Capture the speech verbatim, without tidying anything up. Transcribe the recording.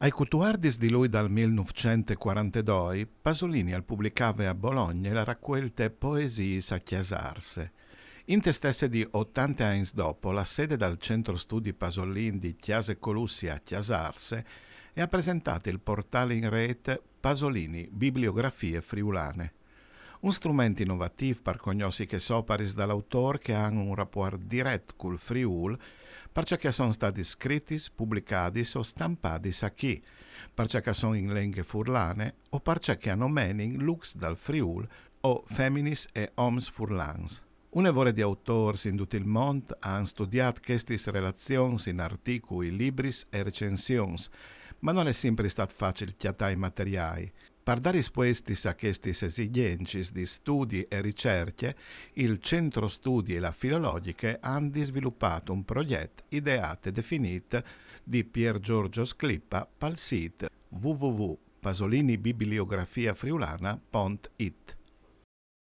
Ai cutuardis di lui dal mil nûfcent e cuarantedoi, Pasolini al publicave a Bologne la racuelte Poesiis a cjasâ-se. Inte stesse di otante agns dopo, la sede dal Centro Studi Pasolin di Cjase Colussi a Cjasâse e à presentât il portâl in rêt Pasolini, Bibliografie friulane. Un strument inovatîf par cognossi chês oparis dal autôr che a àn un rapuart diret cul Friûl, parcè che a son stadis scritis, publicadis o stampadis achì, parcè che a son in lenghe furlane o parcè che a nomenin lûcs dal Friûl o feminis e oms furlans. Une vore di autôrs in dut il mont a àn studiât chestis relazions in articui, libris e recensions, ma nol è simpri stât facil cjatâ i materiâi. Par dâ rispuestis a chestis esigjentschis di studi e ricercje, il Centro Studi e la Filologjiche a àn disvilupât un progjet ideât e definît di Pier Giorgio Sclippa pal sît w w w pasolinibibliografiafriulana pont it.